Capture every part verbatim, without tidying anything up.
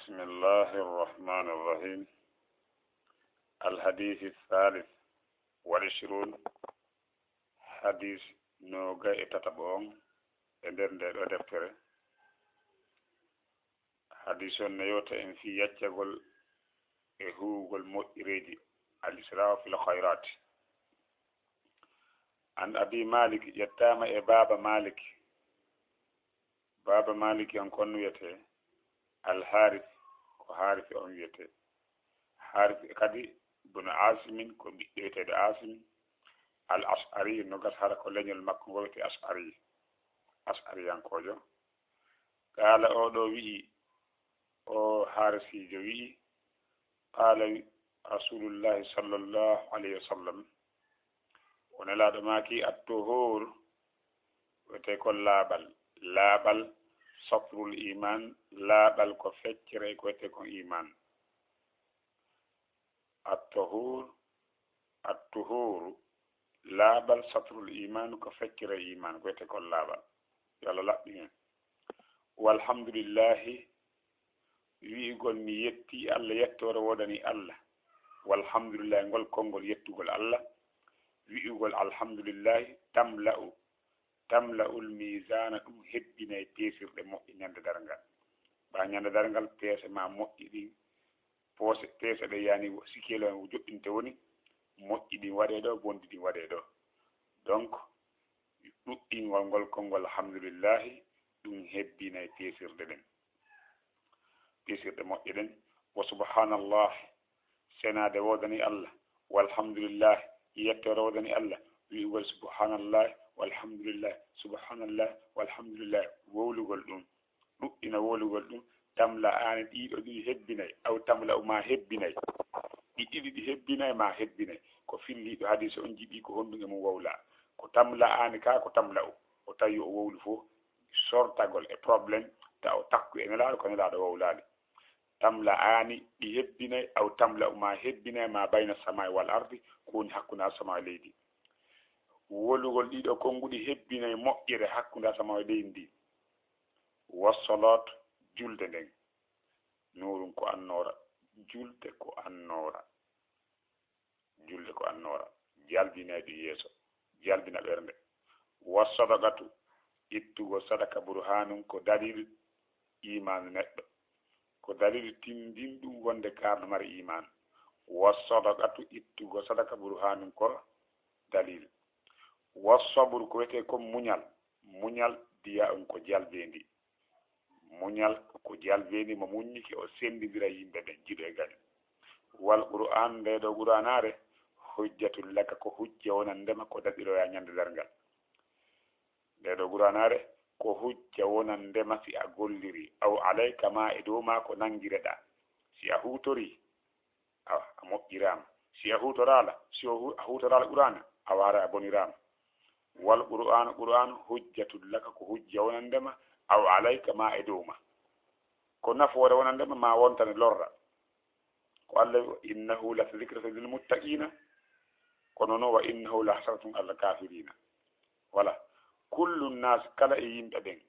بسم الله الرحمن الرحيم. الحديث الثالث والعشرون. Hadis noogay e tataɓo on e nder nde ɗo deftere. Hadis on ne yewta en fii yaccagol e huwugol moƴƴereeji, al-isra'u fil khayrat. An Abi Malik, ƴettaama e Baaba Malik. Baaba Malik on kon wiyetee Al-Haaris, ko Haaris on wiyetee. Haaris kadi bun Aasimin, ko ɓiɗɗo wiyeteeɗo Aasim. Al-Ash'ari, no gasa hara ko leñol makko ngo wiyetee Ash'ari, Ash'ariyankoojo. Qaala, oo ɗoo wi'i, oo Haarisiijo wi'i, qaala Rasuulullaahi sallallaahu alayhi wa sallam, o Nelaaɗo maaki, at-tuhuur, wiyetee ko laaɓal. Laaɓal, satrul iimaan, laaɓal ko feccere ko wiyetee ko iimaan. At-tuhuur, at-tuhuuru, laaɓal, satrul iimaan, ko feccere iimaan, ko wiyetee ko laaɓal. Yo Allah laɓɓin en. Walhamdulillaahi, wi'ugol mi yettii Allah, yettoore woodanii Allah. Walhamdulillaahi, ngol konngol yettugol Allah. Wi'ugol alhamdulillaahi, tamla'u, tamla'ul miizaana, ɗum hebbinay peesirɗe moƴƴe ñande darngal. Ɓaa ñande darngal, peese maa moƴƴi ɗin, poose, peese ɗe yani, sikkeele on joɗɗinte woni, moƴƴi ɗin waɗee ɗo, bonɗi ɗin waɗee ɗo. Donc, ɗuɗɗingol ngol konngol alhamdulillahi, ɗum hebbinay peesirɗe ɗen, peesirɗe moƴƴe ɗen. Wa subhanallah, senaade woodani Allah, walhamdulillah, yettoore woodani Allah, wi'ugol subhanallah, walhamdulillah, subhanallah, walhamdulillah, wowlugol ɗum, ɗuɗɗina wowlugol ɗum, tamla'aani ɗiɗo ɗi hebbinay, aw tamla'u ma hebbinay, ɗi ɗiɗi ɗi hebbinay ma hebbinay, ko filliiɗo hadiis on jiɓi ko honɗum e mum wowla, ko tamla'aani ka ko tamla'u, o tawi o wowli fof, sortagol e problème, ta o takku e Nelaaɗo, ko Nelaaɗo wowlaali. Tamla'aani, ɗi hebbinay, aw tamla'u ma hebbinay, ma bayna samaa'i wal ardi, ko woni hakkunde asama e leydi. Wolugol ɗiɗo konnguɗi hebbinay moƴƴere hakkunde asama e leydi ndi. Wassalaat, julde nden. Nuurun, ko annoora. Julde ko annoora. Julde ko annoora, jalbinay ɗum yeeso, jalbina ɓernde. Wa sadaqatu, ittugo sadaka, burhanun, ko dalil imaanu neɗɗo, ko dalil tindinɗum wonde kaarɗo mari imaanu. Wa sadaqatu, ittugo sadaka, burhanun, ko dalil. Wa sabru, ko wiyetee kon muñal, muñal diya'un, ko jalbeendi. Muñal ko jalbeendi mo muññike, o senndindira yimɓe ɓen, jiɗo e gaño. Wal Qur'aan, ndee ɗoo Qur'aanaare, hujjatun laka, ko hujja wonande ma, ko daɗiroyaa ñande darngal. Ndee ɗoo Qur'aanaare, ko hujja wonande ma si a golliri, aw alayka, ma e dow ma ko nanngireɗaa. Si a huutorii, a, a moƴƴiraama. Si a huutoraala, si o hu-, a huutoraala Qur'aana, a waara a boniraama. Wal Qur'aanu, Qur'aanu, hujjatun laka, ko hujja wonande ma, aw alayka, ma e dow ma. Ko nafoore wonande ma, ma wontane lorra. Ko Allah wi, "Innahu la zikratun lil muttaqiina." Kono noon, "Wa innahu la hasratun alal kaafiriina." Wala. Kullu naas, kala e yimɓe ɓen,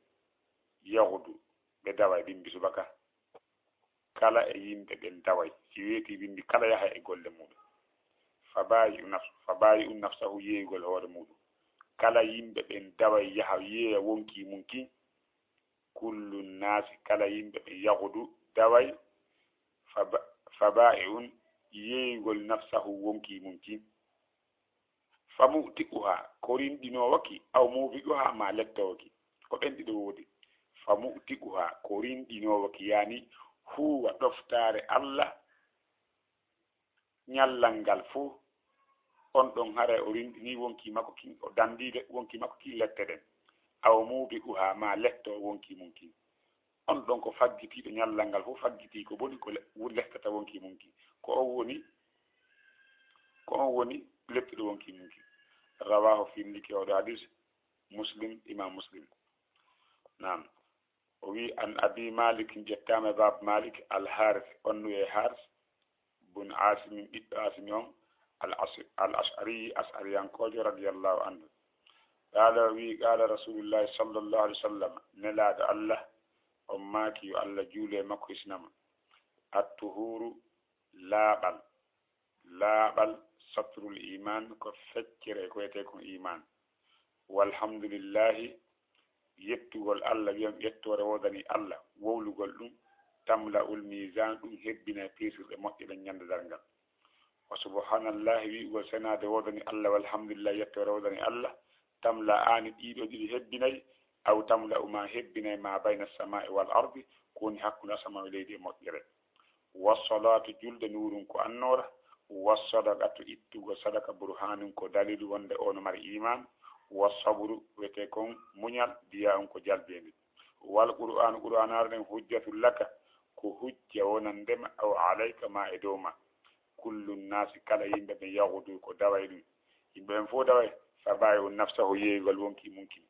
yaghdu, ɓe daway bimbi subaka. Kala e yimɓe ɓen daway, si weetii bimbi, kala yahay e golle muuɗum. Fa baayi'u nafs-, fa baayi'u nafsahu, yeeyugol hoore muuɗum. Kala yimɓe ɓen daway, yaha yeeya wonkii mum kin. Kullu naasi, kala yimɓe ɓen, yaghdu, daway, fa ba-, fa baayi'un, yeeyugol nafsahu, wonkii mum kin. Fa mu'tiquha, ko rinɗinoowo ki, aw muubiquha, ma lettoowo ki. Ko ɓen ɗiɗo woodi. Fa mu'tiquha, ko rinɗinoowo ki, yaani huuwa ɗoftaare Allah, ñallal ngal fuu, on ɗon haray o rinɗinii wonkii makko kin, o danndii le-, wonkii makko kin lette ɗen. Aw muubiquha, ma lettoo wonkii mum kin. On ɗon ko faggitiiɗo ñallal ngal fof, faggitii ko boni ko le-, woni leftata wonkii mum ki. Ko on woni, ko on woni lettuɗo wonkii mum ki. Rawaahu, fillike oɗo hadis, Muslim, Imam Muslim. Naam. O wi, an Abi Malik, jettaama e Baaba Malik, Al Haris, on wiye Haris, bun Asim, ɓiɗɗo Asim on, al As-, al Ash'ari, Ash'ariyankoojo, radiyallahu anhu. Qaala, o wi, qaala Rasulullahi sallallahu alaihi wasallam, Nelaaɗo Allah, on maaki, yo Allah juulu e makko, hisnama. Attuhuru, laaɓal. Laaɓal, satrul iman, ko feccere e ko wiyetee kon iman. Walhamdulillahi, yettugol Allah, wi'on yettoore woodanii Allah, wowlugol ɗum, tamla'ul misan, ɗum hebbinay peesirɗe moƴƴe ɗen ñande darngal. Wa subhanallahi, wi'ugol senaade woodanii Allah, walhamdulillahi, yettoore woodanii Allah, tamla'ani, ɗiɗo ɗiɗi hebbinay, aw tamla'u, ma hebbinay, ma bayna samaa'i wal ardi, ko woni hakkunde asamaan e leydi e moƴƴere. Wassalatu, julde, nurun, ko annoora. Wassadaqatu, ittugol sadaka, burhanun, ko dalilu wonde o no mari iman. Wassabru, wiyetee kon muñal, diya'un, ko jalbeendi. Wal Qur'anu, Qur'anaare nden, hujjatun laka, ko hujja wonande ma, aw alayka, ma e dow ma. Kullu nnaasi, kala yimɓe ɓen, yaghdu, ko daway ɗum. Yimɓe ɓen fow daway, fa baayi'u nafsahu, yeeyugol wonkii mun kin.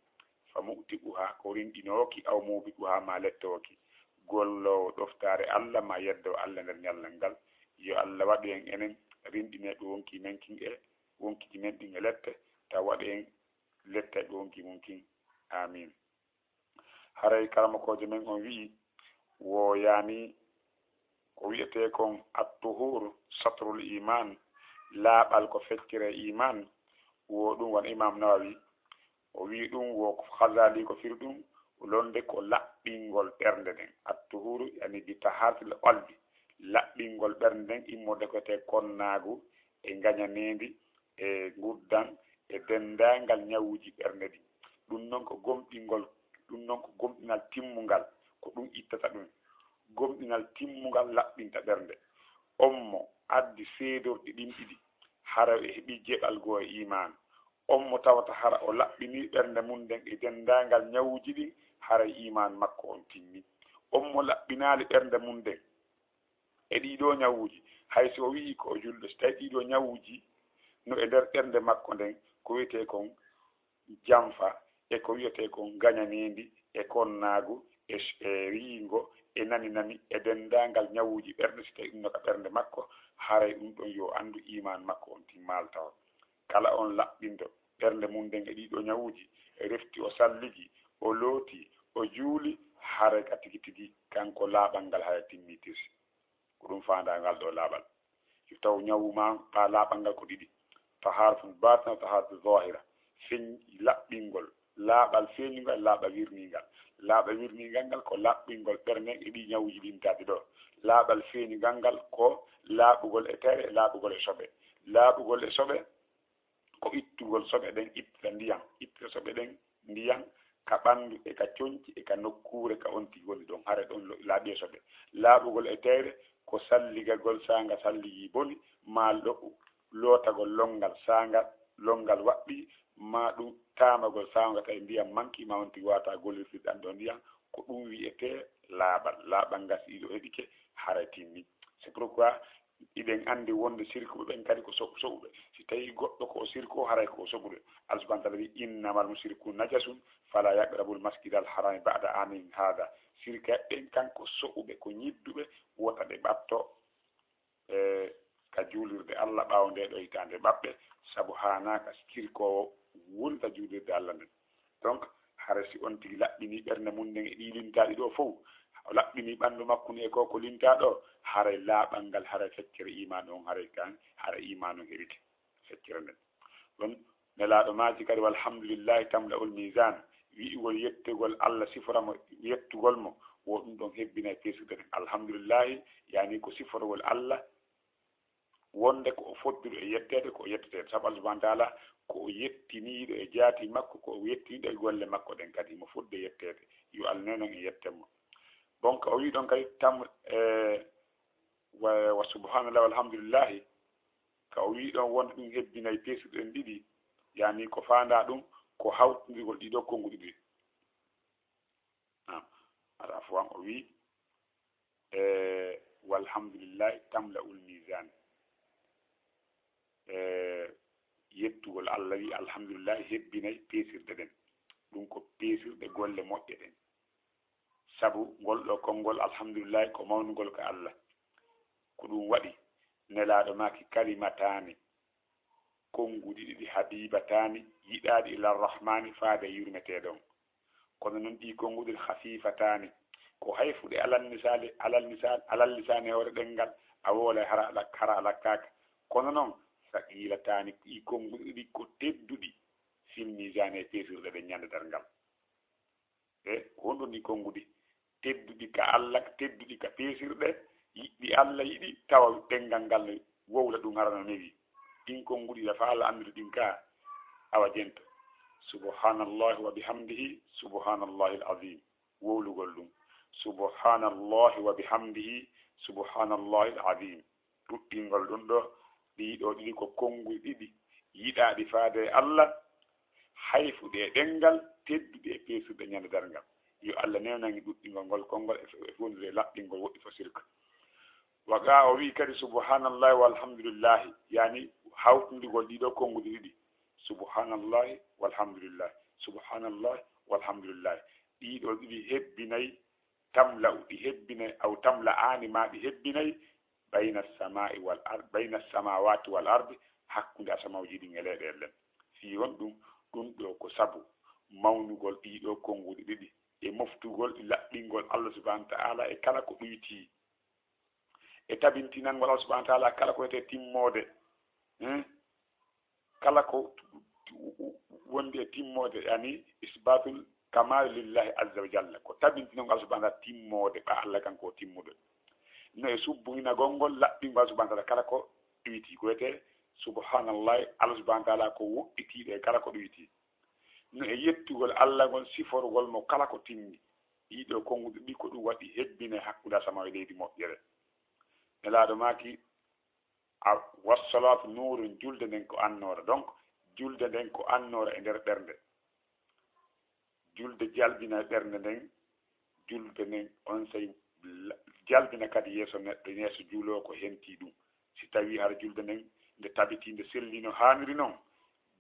Fa mu'tiquha, ko rinɗinoowo ki, aw muubiquha, ma lettoowo ki. Golloowo ɗoftaare Allah, ma yeddoowo Allah nder ñallal ngal. Yo Allah waɗu en enen rinɗinayɓe wonkii men kin e wonkiiji men ɗin e lette, taw waɗu en lettayɓe wonkii mun kin. Amin. Haray karamokoojo men on wi'i, wo yaani ko wi'etee kon at-tuhur satrul iman, laaɓal ko feccere iman, wo ɗum wano Imam Nawawi, o wi'i ɗum wo ko Ghazali ko firi ɗum, wonde ko laɓɓingol ɓernde nden. At-tuhuru, yani bi taharatil qalbi, laɓɓingol ɓernde nden, immorde ko wiyetee konnaagu e ngañaneendi e ngurdan e denndaangal ñawuuji ɓernde ɗin. Ɗum non ko gomɗingol, ɗum non ko gomɗinal timmungal, ko ɗum ittata ɗum. Gomɗinal timmungal laɓɓinta ɓernde. On mo addi seedorɗi ɗin ɗiɗi, hara o heɓii jeeɗal goo e iimaan. On mo tawata hara o laɓɓinii ɓernde mun nden e denndaangal ñawuuji ɗin, haray iimaan makko on timmii. On mo laɓɓinaali ɓernde mun nden e ɗii ɗoo ñawuuji, hay si o wi'ii ko o julɗo, si tawii ɗii ɗoo ñawuuji no e nder ɓernde makko nden, ko wiyetee kon janfa, e ko wiyetee kon ngañaneendi, e konnaagu, e, e riingo, e nani-nani, e denndaangal ñawuuji ɓernde, si tawii ɗum no ka ɓernde makko, haray ɗum ɗon yo anndu iimaan makko on timmaali tawa. Kala on laɓɓinɗo ɓernde mun nden e ɗii ɗoo ñawuuji, refti o salligi, o looti, o juuli, haray ka tigi tigi kanko laaɓal ngal haray timmitirsi. Ko ɗum faandaa ngal ɗoo laaɓal. Yo taw ñawu maa, ɓaa laaɓal ngal ko ɗiɗi. Taharatun batina, taharatun zahira. Feñ-, laɓɓingol, laaɓal feeñungal, laaɓal wirniingal. Laaɓal wirniingal ngal ko laɓɓingol ɓernde e ɗii ñawuuji ɗin tati ɗoo. Laaɓal feeñungal ngal ko laaɓugol e tayre, laaɓugol e soɓe. Laaɓugol e soɓe ko ittugol soɓe ɗen, ittita ndiyan, ittita soɓe ɗen ndiyan ka ɓanndu e ka conci e ka nokkuure ka on tigi woni ɗon, hare ɗon lo-, laaɓi e soɓe. Laaɓugol e tayre ko salligagol saanga salligii boni, maa lo-, lootagol lonngal saanga lonngal waɗɗii, maa ɗum taamagol saanga tawi ndiyan manki, maa on tigi waawataa gollirde ɗan ɗoo ndiyan, ko ɗum wi'etee laaɓal. Laaɓal ngal si ɗiɗo heɓike, haray timmi. C'est pourquoi Iɗen anndi wonde sirkuɓe ɓen kadi ko soɓ-, soɓuɓe. Si tawii goɗɗo ko o sirkoo, haray ko o soɓuɗo. Allah subhanahu wa ta'ala wi'i, "Innamal mushrikuna najasun, fala yaqrabul masjidal harama ba'da amihim hada." Sirkaaɓe ɓen kanko soɓuɓe, ko ñidduɓe, wota ɓe ɓatto, e, ka juulirde Allah ɓaawo ndee ɗoo hitaande maɓɓe, sabu haanaaka sirkoowo wulta juulirde Allah nden. Donc, hara si on tigi laɓɓinii ɓernde mun nden e ɗii lintaaɗi ɗoo fow, o laɓɓinii ɓanndu makko ni e ko, ko lintaa ɗoo, haray laaɓal ngal, haray feccere iimaanu on, haray kan, haray iimaanu on heɓike feccere nden. Ɗon Nelaaɗo maaki kadi, "Walhamdulillahi tamla'ul mizan." Wi'ugol yettegol Allah, sifora mo yettugol mo, wo ɗum ɗon hebbinay peesirɗe ɗen. Alhamdulillahi, yani ko siforgol Allah, wonde ko o fodduɗo e yetteede, ko o yetteteeɗo. Sabu Allah subhanahu wa ta'ala ko o yettiniiɗo e jaati makko, ko o yettiniiɗo e golle makko ɗen kadi, mo fodde yetteede. Yo Allah nenon e yetten mo. Bon, ka o wi'i ɗon kadi tam, e, wa, wa subhanallah walhamdulillahi, ka o wi'i ɗon wonde ɗum hebbinay peesuɗen ɗiɗi, yani ko faandaa ɗum, ko hawtindirgol ɗiɗo konnguɗi ɗiɗi. Naam. Al afwan o wi'i, e, "Walhamdulillahi tamla'ul mizan." E, yettugol Allah wi'i, "Alhamdulillahi hebbinay peesirɗe ɗen." Ɗum ko peesirɗe golle moƴƴe ɗen. Sabu ngol ɗoo konngol, alhamdulillahi, ko mawnugol ka Allah. Ko ɗum waɗi Nelaaɗo maaki, "Kalimataani." Konnguɗi ɗiɗi, habibataani, yiɗaaɗi ila rahmaani, faade e yurmeteeɗo on. Kono non ɗii konnguɗi ɗiɗi, khafifataani, Ko hay fuɗe alal misaali, alal misaal, alal lisaani e hoore ɗenngal, a woolay hara a lak-, hara a lakkaaka. Kono noon, saqiilataani, ɗii konnguɗi ɗiɗi ko tedduɗi, fil miisaani e peesirɗe ɗen ñande darngal. E ko honɗum ɗii konnguɗi tedduɗi ka Allah, tedduɗi ka peesirɗe, yiɗɗi Allah yiɗi, tawa ɗenngal ngal no wowla ɗum hara no newi. Ɗin konnguɗi ɗa fa Allah anndiri ɗin ka awa jento. Subhanallahi wa bihamdihi, subhanallahil azim. Wowlugol ɗum. Subhanallahi wa bihamdihi, subhanallahil azim. Ɗuɗɗingol ɗum ɗo, ɗii ɗoo ɗiɗi ko konnguɗi ɗiɗi yiɗaaɗi faade e Allah, hay fuɗe e ɗenngal, tedduɗi e peesirɗe ñande darngal. Yo Allah newnan en ɗuɗɗingol ngol konngol e, e fewndire e laɓɓingol woɗɗi fo sirka. Wa gaa o wi'i kadi, subhanallahi walhamdulillahi, yani hawtindigol ɗii ɗoo konnguɗi ɗiɗi, subhanallahi walhamdulillahi, subhanallahi walhamdulillahi. Ɗii ɗoo ɗiɗi hebbinay tamla'u, ɗi hebbinay, aw tamla'aani, ma ɗi hebbinay, bayna samaa'i wal ard, bayna samaawaati wal ardi, hakkunde asamawji ɗin e leyɗeele ɗen. Fii honɗum? Ɗum ɗoo ko sabu mawnugol ɗii ɗoo konnguɗi ɗiɗi, e moftugol e laɓɓingol Allah subhanahu wa ta'ala e kala ko ɗuytii, e tabintinangol Allah subhanahu wa ta'ala kala ko wiyetee timmoode. Hmm? Kala ko wondi e timmoode, yani isbatul kamal lillahi azza wa jalla, ko tabintinangol Allah subhanahu wa ta'ala timmoode, ɓa Allah kanko o timmuɗo. No e subbuhinagol ngol, laɓɓingol Allah subhanahu wa ta'ala kala ko ɗuyti, ko wiyetee subhanallahi, Allah subhanahu wa ta'ala ko woɗɗitiiɗo e kala ko ɗuyti. No e yettugol Allah ngol, siforgol mo kala ko timmi. Ɗii ɗoo konnguɗi ɗiɗi ko ɗum waɗi hebbina e hakkunde asamaa e leydi moƴƴere. Nelaaɗo maaki, a, wassalaatu nuurun, julde nden ko annoora. Donc, julde nden ko annoora e nder ɓernde. Julde jalbina e ɓernde nden, julde nden on sey la-, jalbina kadi yeeso neɗɗo, yeeso juuloowo ko henti ɗum. Si tawii hara julde nden nde tabitii, nde sellii no haaniri non,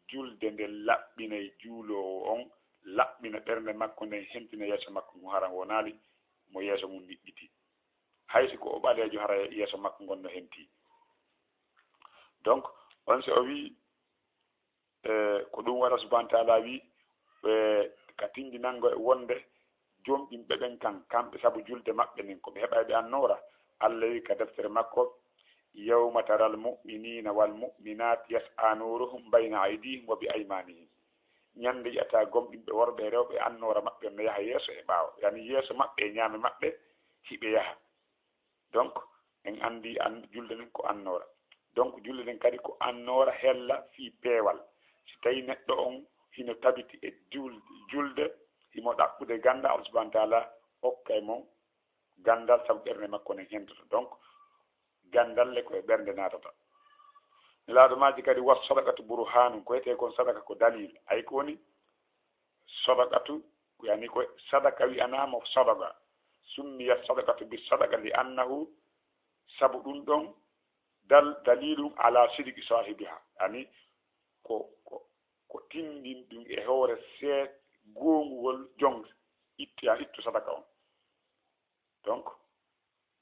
julde nden laɓɓinay juuloowo on, laɓɓina ɓernde makko nden, hentina yeeso makko ngun, hara wonaali mo yeeso mum niɓɓitii. Hay si ko o ɓaleejo, hara yeeso makko ngon no henti. Donc, on si o wi'i, e, ko ɗum waɗa subhanahu wa ta'ala wi'i, e, ka tindinango e wonde jomɗinɓe ɓen kan, kamɓe sabu julde maɓɓe nden, ko ɓe heɓay ɓe annoora. Allah wi'i ka deftere makko, yawma taral mu'minina wal mu'minat yas'a nuruhum bayna aydihim wa bi aymanihim. Ñande yi'ata gomɗinɓe worɓe e rewɓe, annoora maɓɓe no yaha yeeso e ɓaawo, yani yeeso maɓɓe e ñaame maɓɓe hiɓe yaha. Donc, en anndi an-, julde nden ko annoora. Donc, julde nden kadi ko annoora hella fii peewal. Si tawii neɗɗo on hino tabiti e jul-, julde, himo ɗaɓɓude ganndal, Allah subhanahu wa ta'ala hokkay mo ganndal sabu ɓernde makko nden hentoto. Donc, ganndal le ko e ɓernde naatata. Nelaaɗo maaji kadi, wa sadaqatu burhanun, ko wiyetee kon sadaka ko dalil. Ay ko woni sadaqatu, yani ko sadaka wi'anaama sadaka. Summiya sadaqatu bi sadaqa li annahu, sabu ɗum ɗon dal-, dalilun ala sidqi sahibiha. Yani ko, ko, ko tindin ɗum e hoore seed goongugol jom ittu, ya ittu sadaka on. Donc,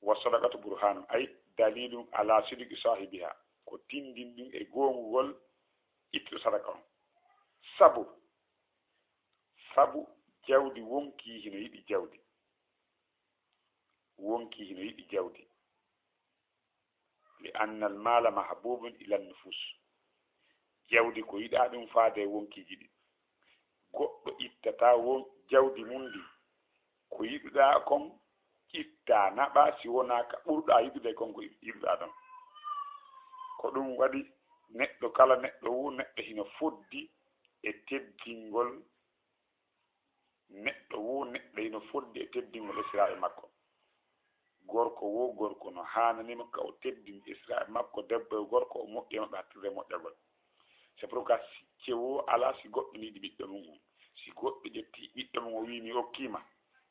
wa sadaqatu burhanun, ay dalilun ala sidqi sahibiha, ko tindin ɗum e goongugol ittuɗo sadaka on. Sabu, sabu jawdi wonkii hino yiɗi jawdi. Wonkii hino yiɗi jawdi. Li anna al mala mahbubun ila nufus. Jawdi ko yiɗaa ɗum faade e wonkiiji ɗin. Goɗɗo ittataa won jawdi mum ndin. Ko yiɗuɗaa kon ittaa, naɓaa, si wonaa ka ɓurɗaa yiɗude kon ko yiɗuɗaa ɗon. Ko ɗum waɗi neɗɗo kala, neɗɗo wo neɗɗo hino foddi e teddingol. Neɗɗo wo neɗɗo hino foddi e teddingol esiraaɓe makko. Gorko wo gorko no haanani mo ka o teddini esiraaɓe makko, debbo e gorko, o moƴƴi e maɓɓe hattirde moƴƴagol. C'est pourquoi si cewo alaa si goɗɗo no yiɗi ɓiɗɗo mum on. Si goɗɗo ƴetti ɓiɗɗo mum o wi'i mi okkii ma,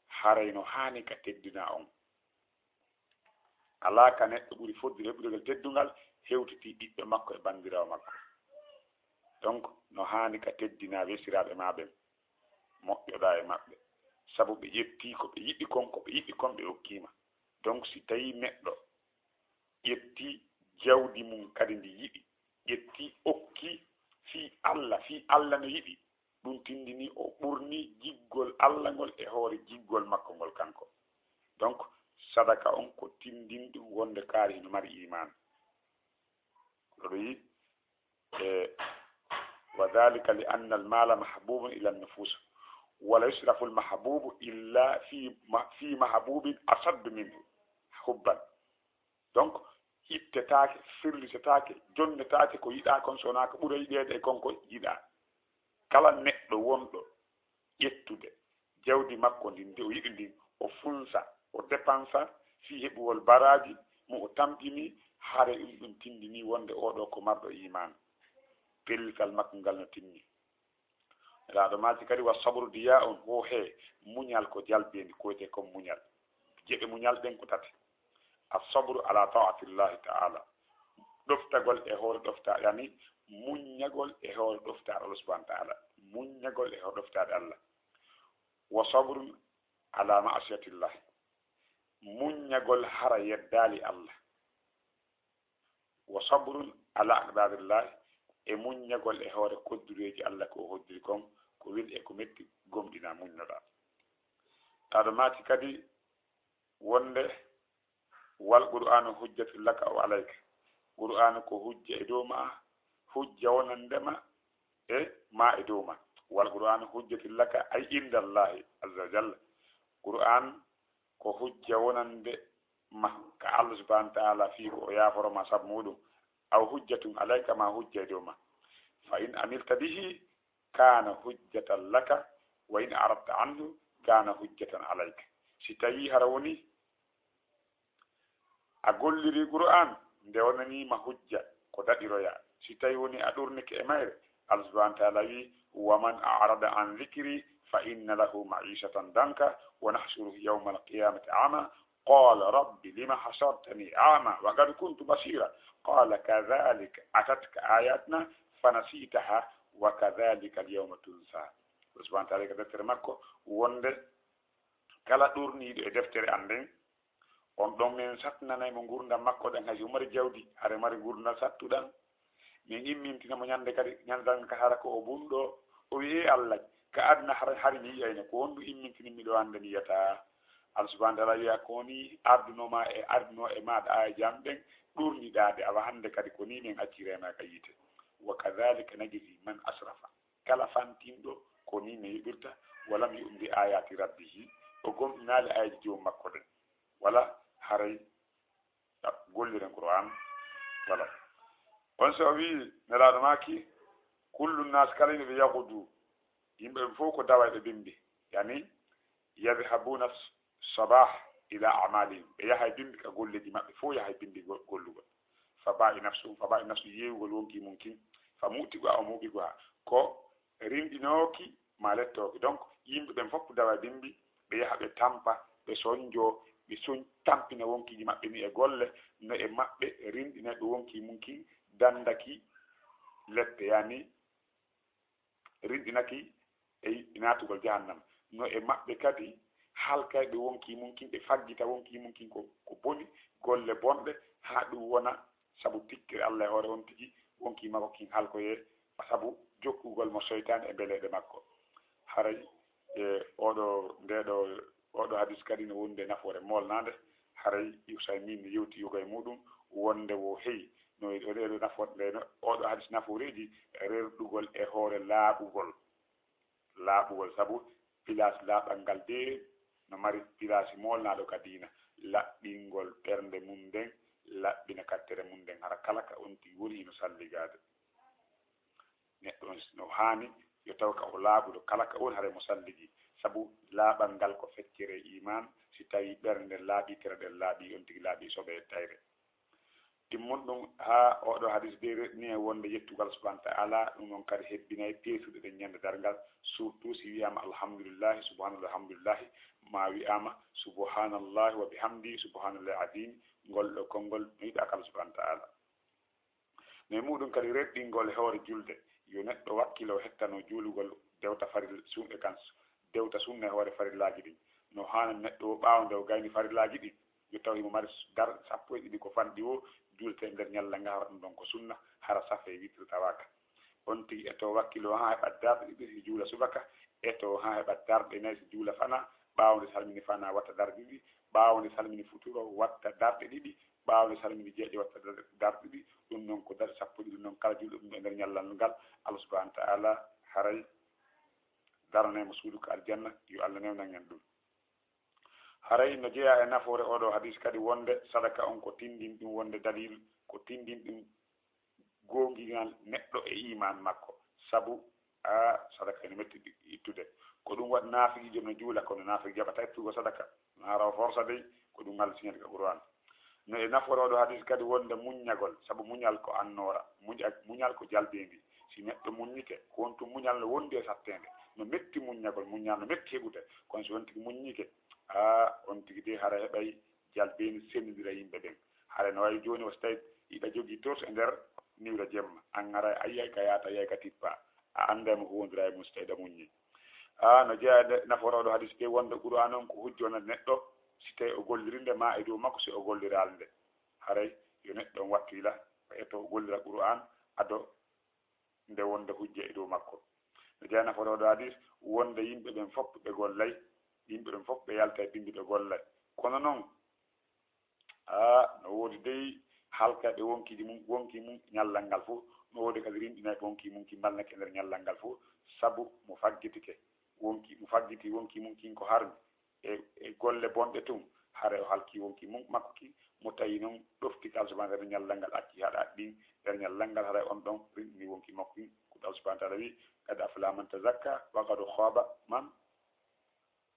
haray no haani ka teddinaa on. Alaa ka neɗɗo ɓuri foddude heɓugol teddungal hewtitii ɓiɗɗo makko e banndiraawo makko. Donc, no haani ka teddinaa wesiraaɓe maa ɓen, moƴƴoɗaa e maɓɓe. Sabu ɓe ƴettii ko ɓe yiɗi kon, ko ɓe yiɗi kon ɓe okkii ma. Donc, si tawii neɗɗo ƴettii jawdi mum kadi ndi yiɗi, ƴettii okkii fii Alla, fii Alla no yiɗi, ɗum tindinii o ɓurnii giggol Alla ngol e hoore giggol makko ngol kanko. Donc, sadaka on ko tindin ɗum wonde kaari hino mari iman. Ko ɗo yi, e, wa dhalika li anna al mala mahbubun ila an nufus, wala yusrafu al mahbubu illa fi ma-, fi mahbubin ashaddu minhu hubban. Donc, ittetaake, firlisetaake, jonnetaake ko yiɗaa kon, so wonaa ko ɓura yiɗeede e kon ko yiɗaa. Kala neɗɗo wonɗo ƴettude jawdi makko ndin, nde o yiɗi ndin, o funsa, o dépensa fii heɓugol baraaji mo o tamƴini, hare ɗum, ɗum tindini wonde oo ɗoo ko marɗo iman. Pellital makko ngal no timmi. Nelaaɗo maaki kadi, wa sabru diya on, ho he, muñal ko jalbeendi, ko wiyetee kon muñal. Geɓe muñal ɗen ko tati. As sabru ala taatillahi taala, ɗoftagol e hoore ɗofta-, yani, muññagol e hoore ɗoftaade Allah subhanahu wa taala, muññagol e hoore ɗoftaade Allah. Wa sabrun ala maasiyatillah, muññagol hara yeddaali Allah. Wa sabrun ala aqdarillah, e muññagol e hoore koddureeji Allah ko o hoddiri kon, ko weli e ko metti, gomɗina, muññoɗaa. Aɗo maaki kadi wonde, wal qur'anu hujjatun laka aw alayka, qur'anu ko hujja e dow ma, hujja wonande ma e ma e dow ma. Wal qur'anu hujjatun laka ay inda Allahi azza wa jalla, qur'an ko hujja wonande ma ka Allah subhanahu wa taala fii ko o yaaforo ma sabu muɗum, aw hujjatun alayka, ma hujja e dow ma. Fa in amilta bihi kana hujjatan laka, wa in aradta anhu kana hujjatan alayka. Si tawi hara woni a golliri Qur'an, nde wonanii ma hujja, ko daɗiroyaa. Si tawi woni a ɗurnike e mayre, Allah subhanahu wa taala wi, wa man a'rada an dhikri fa inna lahu ma'ishatan danka wa nahshuruhu yawmal qiyamati a'ma, qala rabbi lima hashartani a'ma wa qad kuntu basira, qala kadhalika atatka ayatuna fanasitaha wa kadhalika al-yawma tunsa. Allah subhanahu wa taala ka deftere makko wonde kala ɗurniiɗo e deftere an nden, on ɗon men sattinanay mo ngurdam makko ɗan, hay si o mari jawdi, hare mari ngurdam sattuɗam. Min immintina mo ñande kadi, ñande tan ka hara ko o bunɗo, o wi'i, "Ee Allah, ka aduna hara, hari mi yi'ayno, ko honɗum immintini mi ɗo hande mi yi'ataa?" Allah subhanahu wa taala wi'a, "Ko ni ardunoma e, arduno e maaɗa aya jam ɗen, ɗurniɗaa ɗe, awa hande kadi ko ni min accirayma ka yiite. Wa kadhalika najzi man asrafa." Kala fantinɗo, ko ni mi yiɗirta, walam yu'min bi ayati rabbihi, o gomɗinaali ayaji joom makko ɗen. Wala haray golliren Qur'an, wala. On so o wi, Nelaaɗo maaki, kullu nas kala ina ɓe yahudu, yimɓe ɓe fof ko dawa ɓe bimbi, yani, yadhhabuna s-, sabah ila a'malihim, ɓe yaha e bimbi ka golleji maɓɓe, fof yaha e bimbi go-, gollugol. Fa ba'i nafsu, fa ba'i nafsu, yeewugol wonkii mum kin, fa mu'tiquha, o muɓiquha, ko rinɗinooki ma lettooki. Donc, yimɓe ɓen fof dawa bimbi, ɓe yaha ɓe tampa, ɓe sonjo, ɓe soñ-, tampina wonkiiji maɓɓe ni e golle, no e maɓɓe rinɗinayɓe wonkii mum kin dandaki lepte, yani rinɗinaki e naatugol jahannama. No e maɓɓe kadi halkayɓe wonkii mum kin, ɓe faggita wonkii mum kin ko, ko boni, golle bonɗe, haa ɗum wona sabu tikkere Allah e hoore on tigi, wonkii makko kin halkoyee sabu jokkugol mo seytaane e mbeleeɗe makko. Haray e oɗo, ndeɗo, oɗo hadis kadi no wondi e nafoore molnaande. Haray Usaymin no yewti yoga e muɗum wonde wo hey, no e ɗo, ɗeɗo nafoore, nde no, oɗo hadis nafooreeji rerɗugol e hoore laaɓugol. Laaɓugol, sabu pilaasi laaɓal ngal de no mari pilaasi molnaaɗo ka diina, laɓɓingol ɓernde mum nden, laɓɓina kattere mum nden, hara kala ka on tigi woni hino salligaade. Neɗɗo on no haani yo taw ka o laaɓuɗo, kala ka woni haray mo salligi, sabu laaɓal ngal ko feccere iman, si tawi ɓernde nden laaɓi, tere ɗen laaɓi, on tigi laaɓi soɓe e tayre. Timmun ɗum haa oɗo hadis de reɗni e wonde yettugal subhanahu wa ta'ala, ɗum ɗon kadi hebbinay peesuɗe ɗen ñande darngal, surtout si wi'ama alhamdulillahi, subhanallah, alhamdulillahi, ma wi'ama subhanallahi wa bihamdi, subhanallahi azim, ngol ɗo konngol no yiɗa kala subhanahu wa ta'ala. Mais muɗum kadi reɗɗingol e hoore julde, yo neɗɗo wakkilo hettano juulugol dewta faril-, sun-, e kan s-, dewta sunna e hoore farillaaji ɗin. No haana neɗɗo o ɓaawo nde o gayni farillaaji ɗin, yo taw himo mari dar-, sappo e ɗiɗi ko fanɗi o juulta e nder ñalla nga, hara ɗum ɗon ko sunna, hara safa e witri tawaaka. On tigi eto wakkilo haa heɓa darɗe ɗiɗi si juula subaka, eto haa heɓa darɗe nayi si juula fana, ɓaawo nde salmini fana watta darɗe ɗiɗi, ɓaawo nde salmini futuro, watta darɗe ɗiɗi, ɓaawo nde salmini jeeƴe, watta dar-, darɗe ɗiɗi. Ɗum noon ko darɗe sappo e ɗiɗi, ɗum noon kala juulɗo ɗum e nder ñallal ngal, Allah subhanahu wa ta'ala haray daranay mo suudu ka aljanna, yo Allah newnan en ɗum. Haray no jeyaa e nafoore oo ɗoo hadis kadi wonde sadaka on ko tinndin ɗum wonde dalil, ko tinndin ɗum goonginal neɗɗo e iimaan makko. Sabu, a, sadaka ene metti ɗi-, ittude. Ko ɗum waɗi naafiqiijo no juula, kono naafiki jaɓata ittugo sadaka. No hara o forsa dey, ko ɗum Allah siñata ka Qur'aan. No e nafoore oo ɗoo hadis kadi wonde muññagol, sabu muñal ko annoora, muña-, muñal ko jalbeendi. Si neɗɗo muññike, ko wontu muñal no wondi e satteende. No metti muññagol, muññal no metti heɓude. Kono si on tigi muññike, a, on tigi dey hara heɓay jalbeendi senndindira yimɓe ɓen. Hara no wayi jooni o so tawi iɗa jogii torche e nder niwre jemma, an ara a yiyay ka yaata, a yiyay ka tippa, a annday mo huwondira e mum so tawi iɗa muññi. A, no jeyaa e nde-, nafoore oo ɗoo hadis dey wonde Qur'aan on ko hujja wonande neɗɗo si tawi o golliri nde ma e dow makko si o golliraali nde. Haray yo neɗɗo on wattu yila, o ƴetta o gollira Qur'aan ado nde wonde hujja e dow makko. No jeyaa e nafoore oo ɗoo hadis wonde yimɓe ɓen fof ɓe gollay, yimɓe ɓen fof ɓe yaltay binndi ɓe gollay. Kono noon, a, no woodi dey halkayɓe wonkiiji mum, wonkii mum ñallal ngal fof. No woodi kadi rinɗinayɓe wonkii mum ki mbalnake e nder ñallal ngal fof, sabu mo faggitike wonkii, mo faggiti wonkii mum kin ko harmi e, e golle bonɗe tun, haray o halkii wonkii mum makko kin. Mo tawi noon ɗoftike Allah subhanahu wa ta'ala ñallal ngal, acci haɗa ɗin nder ñallal ngal, haray on ɗon rinɗini wonkii makko kin. Ko Allah subhanahu wa ta'ala wi, "Qad aflaha man tazakka wa qad khaba man,"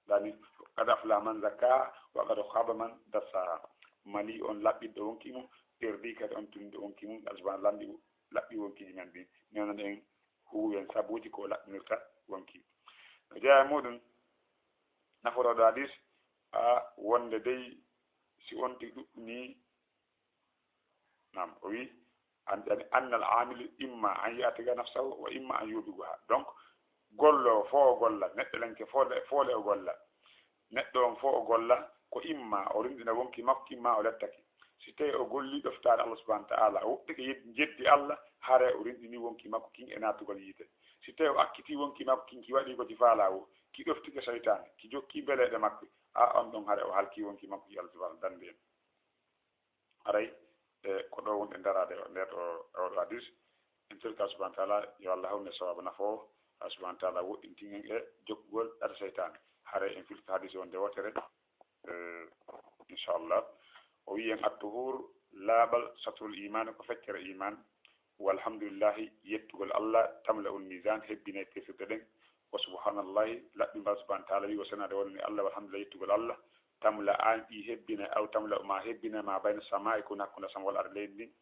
dani, "Qad aflaha man zakkaha wa qad khaba man dassaha." Mali on laɓɓiɗo wonkii mum, perdi kadi on tunɗo wonkii mum. Allah subhanahu wa ta'ala lamɗi, laɓɓi wonkiiji men ɗin. Newnan en huuwen sabuuji ko laɓɓinirta wonkii. No jeyaa e muɗum nafoore oo ɗoo hadis, a, wonde dey si on tigi ɗuɗɗini, naam, o wi, an, an, annal aamilu imma an ya'tiqa nafsahu wa imma an yubiqaha. Donc, gollo fo o golla, neɗɗo lenke fo le, fo le o golla. Neɗɗo on fo o golla, ko imma o rinɗina wonkii makko kin, ma o lettaki. Si tawi o golli ɗoftaade Allah subhanahu wa ta'ala, o woɗɗike yed-, jeddi Allah, hare o rinɗini wonkii makko kin e naatugol yiite. Si tawi o akkiti wonkii makko kin, ki waɗi ko ci faalaa woo, ki ɗoftike seytaane, ki jokki mbeleeɗe makko, a, on ɗon hare o halki wonkii makko ki, Allah subhanahu wa ta'ala dandi en. Haray, e, ko ɗo wonɗen daraade e nder ɗo, e oo ɗoo hadis. En torike Allah subhanahu wa ta'ala, yo Allah hawnu en sawaba nafoowo. Allah subhanahu wa ta'ala woɗɗintin en e jokkugol ɗate seytaane. Haray en filta hadis o nde wootere, e, inchallah. O wi en, "At-tuhur, laaɓal, satrul iman, ko feccere iman. Walhamdulillahi, yettugol Allah, tamla'ul mizan, hebbinay peesirɗe ɗen. Wa subhanallahi, laɓɓingal subhanahu wa ta'ala wi, wa senaade wonani Allah, walhamdulillah, yettugol Allah, tamla'an, ɗi hebbinay, aw tamla'u, ma hebbinay, ma bayna samaa'i, ko hakkunde sama wal ardi, leydi ndin.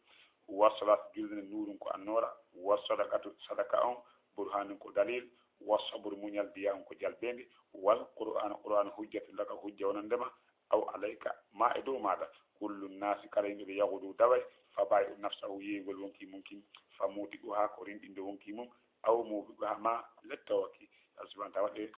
Wa salatu, julde nden, nurun, ko annoora. Wa sadaqatu, sadaka on, burhanun, ko dalil. Wa sabru, muñal, diya'un, ko jalbeendi. Wal Qur'an, Qur'an, hujjatun laka, hujja wonande ma, aw alayka, ma e dow maaɗa. Kullu nnaasi, kala yimɓe ɓe, yagudu, daway, fa baayi'u nafsahu, yeeyugol wonkii mum kin, fa muubiquha, ko rinɗinde wonkii mum, aw muubiquha, ma lettowaki. Allah subhanahu wa ta'ala waɗe